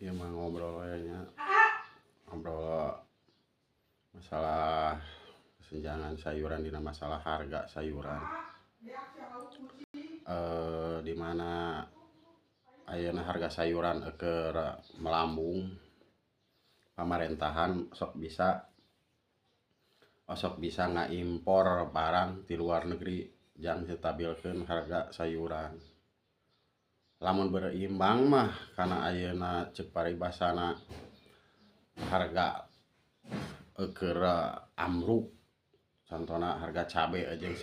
Ieu mah ngobrol we nya, ngobrol masalah kesenjangan sayuran dina masalah harga sayuran, di mana ayeuna harga sayuran keur melambung. Pamarentahan sok bisa ngaimpor barang ti luar negeri jang nyetabilkeun harga sayuran. Lamun berimbang mah, kana ayeuna ceuk paribasana harga keur ambruk, contona harga cabe jeung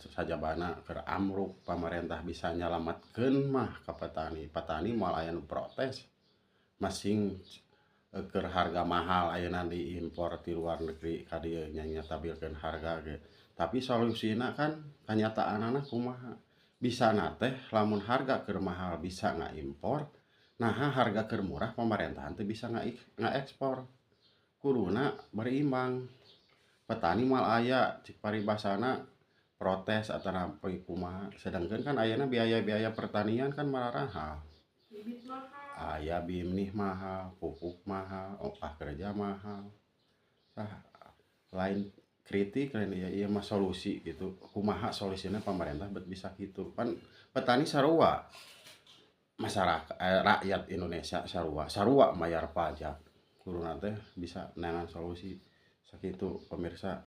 sajabana keur ambruk, pamarentah bisa nyalametkeun mah ka petani, petani moal aya nu protes. Masing keur harga mahal ayeuna diimpor ti luar negeri ka dieu nya, nyetabilkeun harga ge. Tapi solusina kan kanyataanana kumaha? Bisana teh lamun harga keur mahal bisa ngaimpor, naha harga keur murah pamarentahan teu bisa ngaekspor? Kuduna berimbang, petani moal aya ceuk paribasana protes atanapi kumaha. Sedangkeun kan ayeuna biaya-biaya pertanian kan mararahal. Bibit mahal. Aya benih mahal, pupuk mahal, upah kerja mahal. Tah, lain kritik, lain ieu, ieu mah solusi gitu. Kumaha solusina pamarentah bet bisa kitu? Pan petani sarua masyarakat, rakyat Indonesia sarua sarua mayar pajak, kuduna teh bisa neangan solusi. Sakitu, pemirsa.